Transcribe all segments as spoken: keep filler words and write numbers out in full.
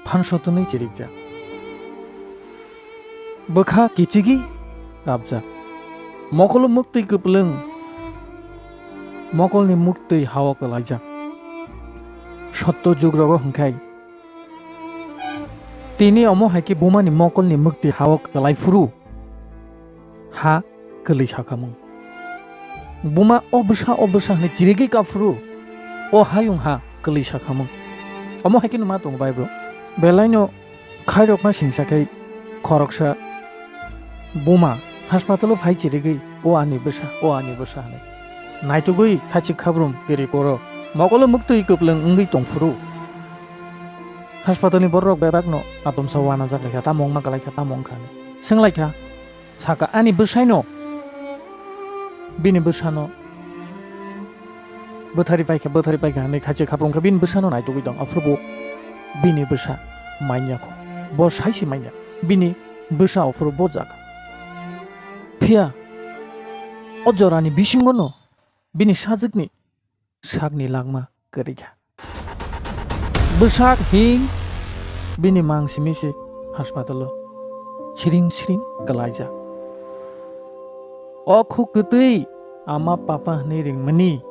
Phan sotwnwi chirikjak. Bwkha kichigwi kapjak. Mokolo muktwi kwplwng. Mokolni muktwi hao kwlaijak. Sotto jugrogo hwnkhe tini omo hai khe bumani mokolni muktwi hao kwlai phuru ha kwlwi sakhamung. Buma o bwsa, o bwsa hwnwi chirigwi kaphuru o hayung ha kwlwi sakhamung. Omo hai khe numa tongo bai bro. Belaino khairokma singsa khai khoroksa buma haspatalo phai chirigwi, "O ani bwsa, o ani bwsa," hwnwi. Naitugwi khachik khabrum kiri koro mokolo muktwi kwplwng wngwi tongphuru. Haspatalni bororok bebakno atomsa uanajak laikha, tamo wngma kwlaikha, tamo wngkha hwnwi swnglaikha. Saka, "Ani bwsaino, bini bwsano bwthari paikha, bwthari paikha," hwnwi khachik khaprung kha bini bwsano naitugwi tong, aphuru bo bini bwsa manya kho. Bo saisi manya, bini bwsa aphuru bo jaga. Phiya o jorani bisingono bini sajwkni sakni langma kwrwi kha. Bwsak hing bini mang simi se haspatalo siring siring kwlaijak. O khuk kwtwi ama papa hwnwi ringmani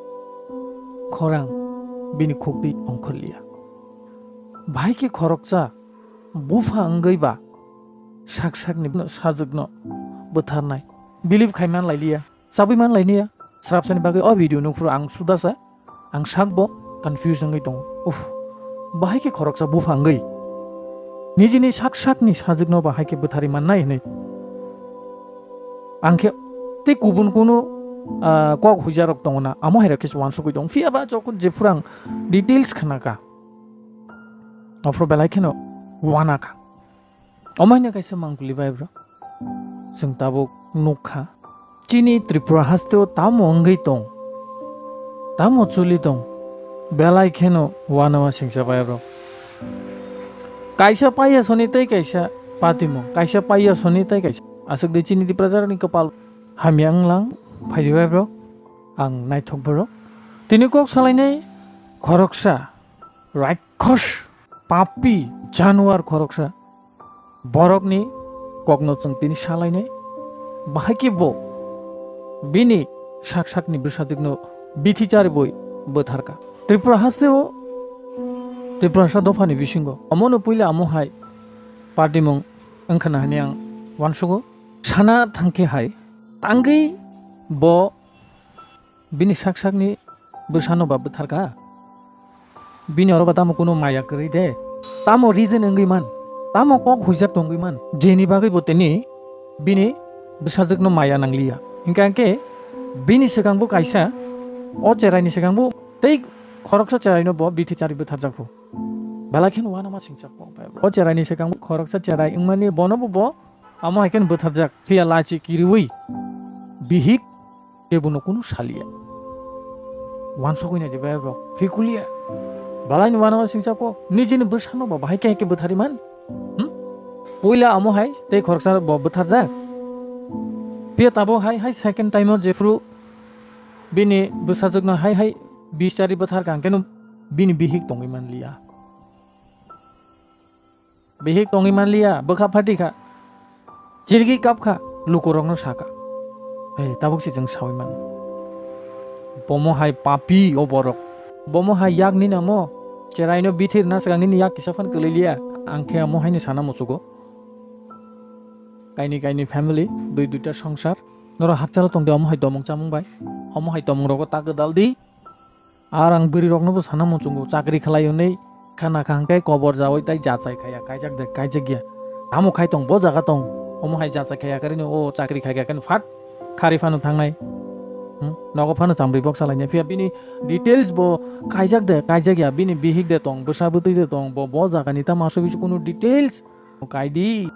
khorang bini khukdi ongkhorliya. Bahai khe khoroksa bupha wngwi ba sak sakni sajwkno bwtharnai believe khai man lailiya. Chabwi man lainiya. Srapsani bagwi o video nukphuru ang sudasa, ang sakbo confuse wngwi tongo. Uff, bahai khe khoroksa bupha wngwi nijini sak sakni sajwkno bahai khe bwthari mannai hwnwi. Ang khe tei kubun kunu, ah, kok huijarok tongo na, amo hairok khe uansugwi tongo. Phiya ba jokhon jephuru ang details khnakha, aphuru belai kheno uanakha. Omo haino kaisa mangpili bai bro. Chwng tabuk nukha. Chini Tripura hasteo tamo wngwi tong? Tamo chuli tong? Belai kheno uanama singsa bai bro. Kaisa paiya soni tei kaisa patimung, kaisa paiya soni tei kaisa. Aswk de chini Tiprasarokni kwpal hamya wnglang phaidi bai bro. Ang naithok borok. Tini kok salainai khoroksa Rakshas, papi, januar khoroksa borokni kokno chwng tini salainai. Bahai khe bo bini sak sakni bwsajwkno bithi charibwi bwtharkha. Tripura hasteo Tiprasa dophani bisingo omono puila amo hai patimung wngkhana hwnwi ang uansugo. Sana thangkhe hai tangwi bo bini sak sakni bwsano ba bwtharkha. Bini oro ba tamo kuno maya kwrwi de. Tamo reason wngwi man. Tamo kok huijak tongwi man. Jeni bagwi bo tini bini bwsajwkno maya nangliya. Hinkha hinkhe bini swkang bo kaisa, o cheraini swkang bo tei khoroksa cheraino bo bithi chari bwtharjakho. Belai kheno uanama singsa kok bai. O cheraini swkang bo khoroksa cherai wngmani bono bo bo amo hai kheno bwtharjak. Phiya lachi kiriwi bihik kebono kunu saliya. Uansugwi naidi bai bro, phikuliya. Balaini uanama singsa kok, nijini bwsano bo bahai khe hai khe bwthari man. Hmm? Puila amo hai tei khoroksa bo bwtharjak. Phiya tabuk hai, hai second time o jephru bini bwsajwkno hai hai bichari bwtharkha, hwnkhe no bini bihik tongwi manliya. Bihik tongwi manliya, bwkha phatikha. Chirigwi kapkha, lukurokno sakha, "Hey, tabuk se chwng sawi mano. Bomo hai papi o borok. Bomo hai yak nini amo. Cheraino bithir na swkang nini yak kisa phan kwlwi liya." Ang khe amo haino sana muchugo. Kaini kaini family, dui duita songsar. Norok hakchalo tongdi omo hai tomung chamung bai. Omo hai tomung rogo ta gwdal di. Ar ang bwrwi rokno bo sana muchungo, chakri khlai hwnwi khana kha hwnkhe kobor jawi tai jachai khaya, kaijak de kaijak ya. Tamo khai tong, bo jaga tong, omo hai jachai khaya karino o chakri khai kha khe phat khari phano thangnai. Hmm? Nogo phano chamri bok salainai, phiya bini details bo kaijak de kaijak ya, bini bihik de tong, bwsa bwtwi de tong, bo, bo jagani tamo aswk kunu details kaidi.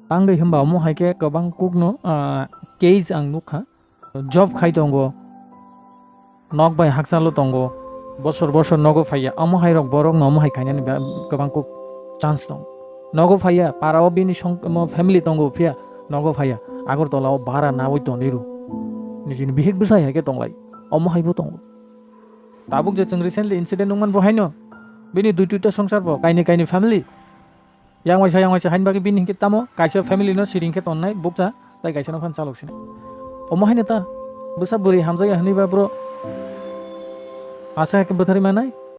Tangwi hwnba omo hai khe kwbang kukno, ah, case ang nukha. Job khai tongo, nok bai hakchalo tongo, bosor bosor nogo phaiya, omo hai rok borok no omo hai khainani ba-, kwbang kuk chance tongo. Nogo phaiya, para o bini song-, mo family tongo phiya, nogo phaiya. Agartala o bara nawi tonwi rw. Nijini bihik bwsai hai khe tonglai. Omo hai bo tongo. Tabuk je chwng recently incident nukman bo haino. Bini dui duita songsar bo, kaini kaini family. Yang waisa, yang waisa hain bagwi bini hinkhe tamo kaisa family no siring khe tonnai bukcha, tai kaisa no phan chalok sinai. Omo haino ta bwsa bwrwi hamjakya hwnwi ba bro asa hai khe bwtharwi manai.